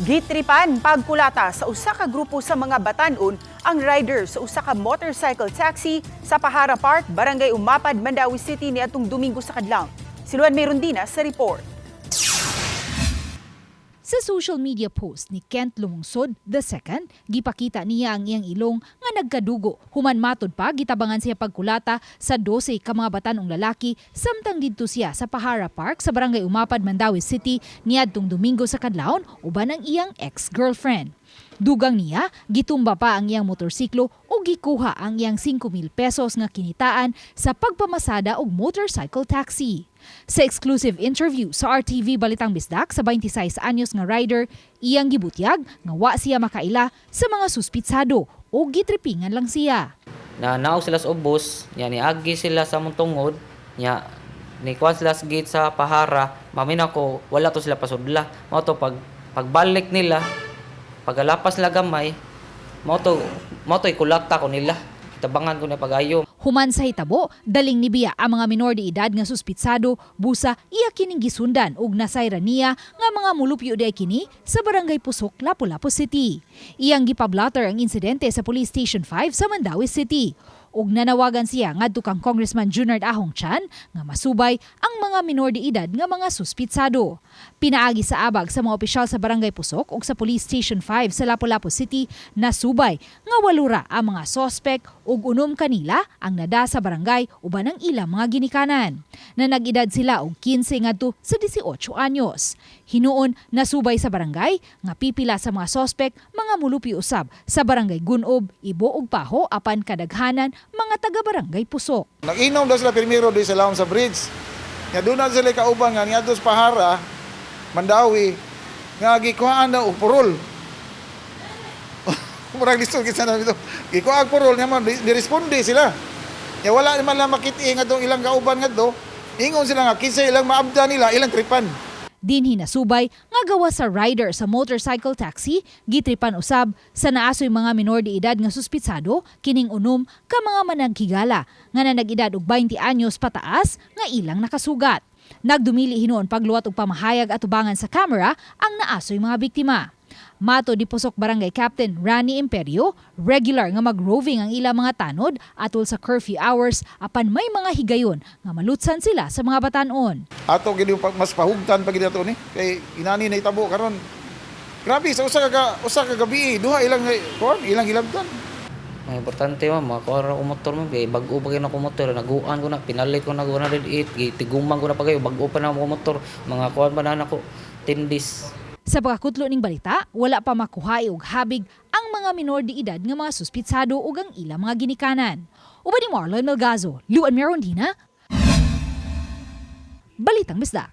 Gitripan pagkulata sa usa ka grupo sa mga batan-on ang rider sa usa ka motorcycle taxi sa Pahara Park, Barangay Umapad, Mandaue City niadtong Domingo sa kadlawon. Si Luan Merundina sa report. Sa social media post ni Kent Lumungsod II, gipakita niya ang iyang ilong nga nagkadugo. Human matod pa, gitabangan siya pagkulata sa 12 ka mga batanong lalaki samtang didto siya sa Pahara Park sa Barangay Umapad, Mandaue City niadtong Domingo sa kadlawon uban ang iyang ex-girlfriend. Dugang niya, gitumba pa ang iyang motorsiklo o gikuha ang iyang 5,000 pesos nga kinitaan sa pagpamasada og motorcycle taxi. Sa exclusive interview sa RTV Balitang Bisdak sa 26 anyos nga rider, iyang gibutyag nga wa siya makaila sa mga suspitsado o gitripingan lang siya. Na naog sila sa ubos nya, niagi sila sa among tungod nya, ni kuan sila sa gate sa Pahara. Maminaw ko, wala to sila pasudla. Mao to pag pagbalik nila, pagalapas nila gamay, mao to ikulata ko nila, tabangan ko na pagayo. Human sa hitabo, daling nibiya ang mga minor de edad nga suspitsado, busa iya kining gisundan ug nasayran niya nga mga mulupyo di kini sa Barangay Pusok, Lapu-Lapu City. Iyang gipablatter ang insidente sa Police Station 5 sa Mandaue City. Ug nanawagan siya ngadto kang Congressman Junard Ahong Chan nga masubay ang mga minor de edad nga mga suspitsado. Pinaagi sa abag sa mga opisyal sa Barangay Pusok ug sa Police Station 5 sa Lapu-Lapu City, nasubay nga walura ang mga sospek ug 6 kanila ang nada sa barangay uban ang ilang mga ginikanan. Na nag-edad sila og 15 ngadto sa 18 anyos. Hinuon nasubay sa barangay nga pipila sa mga sospek mga mulupi usab sa Barangay Gunob, Ibo ug Paho, apan kadaghanan mga taga-Barangay Pusok. Nag-inom daw sila primero di sa lawom sa bridge. Nga doon na sila kauban nga niadto sa Pahara, Mandaue, nga gikuhaan daw og purol. Murag lisod kita na dito. Gikuhaan purol nga man niresponde sila. Ya wala naman lang makit-i nga ilang kauban ngadto. Ingon sila nga kinsa ilang maabda nila ilang tripan. Dinhi nasubay nga gawa sa rider sa motorcycle taxi, gitripan usab sa naasoy mga minor de edad nga suspitsado kining 6 ka mga managhigala nga nanag-edad og 20 anyos pataas nga ilang nakasugat. Nagdumili hinuon pagluwat og pamahayag atubangan sa camera ang naasoy mga biktima. Matod ni Pusok Barangay Captain Rani Imperio, regular nga mag-roving ang ilang mga tanod atol sa curfew hours, apan may mga higayon nga malutsan sila sa mga batanon. Ato gid mas pahugtan pa gid ato ni kay inani na itabo karon. Grabe sa usa ka gabi, duha ilang kuan ilang hilabtan. Ang importante, ma'am, makakuha ra ko motor, ma'am, kay bag-o pa kay na ko motor, naguan ko na, pinalit ko na 108, gitiguman ko na pa kayo, bag-o pa na ako motor, mga kuan pa na nako, 10 days. Sa pagkakutlo ning balita, wala pa makuha og habig ang mga minor de edad nga mga suspitsado ug ang ilang mga ginikanan. Uban ni Marlon Melgazo, Luan Merondina, Balitang Bisdak.